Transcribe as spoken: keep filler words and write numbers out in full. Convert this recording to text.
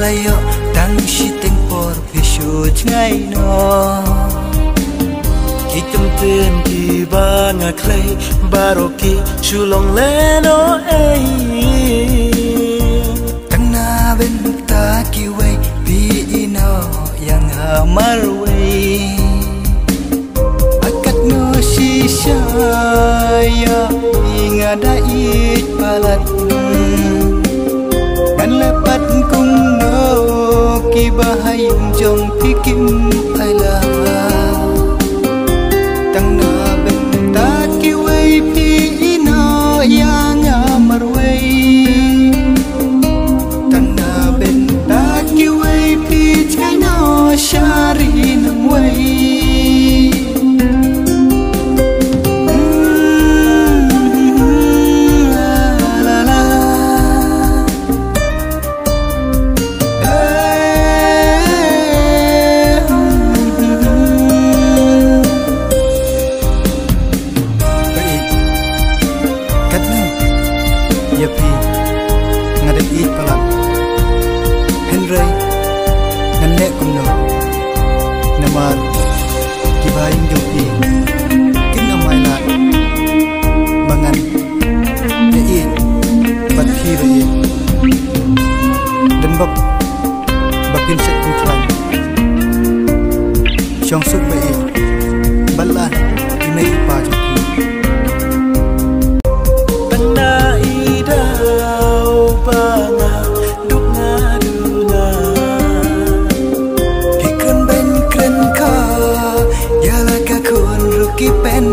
Ayo tang shiteng por phi shu jngai noh. Ki kyntien kiba nga khlei baroh ki shu long lehnoh ei. Tang na bynta kiwei phi ïehnoh ïa nga marwei. Katno shisha ïa phi nga da ïeit palat. Ngan leh pat kumno kiba ha ïing jong phi kim ai lad. Tang na bynta kiwei phi ïehnoh ïa nga marwei. Tang na bynta kiwei phi jngai noh sha ri nongwei. Katno ïa phi nga da ïeit palat. Hynrei ngan leh kumno? Namar kiba ha ïing jong phi kin ym ai lad ba ngan ïa ïeit bad phi ba ïeit. Don bok ba phin shet phin khlaiñ. Shong suk ba ïeit bad la i mei i pa jong phi. Pynda i daw ba nga duk nga duna. Phi kren beiñ kren kha ïa la ka khun ruh ki pen.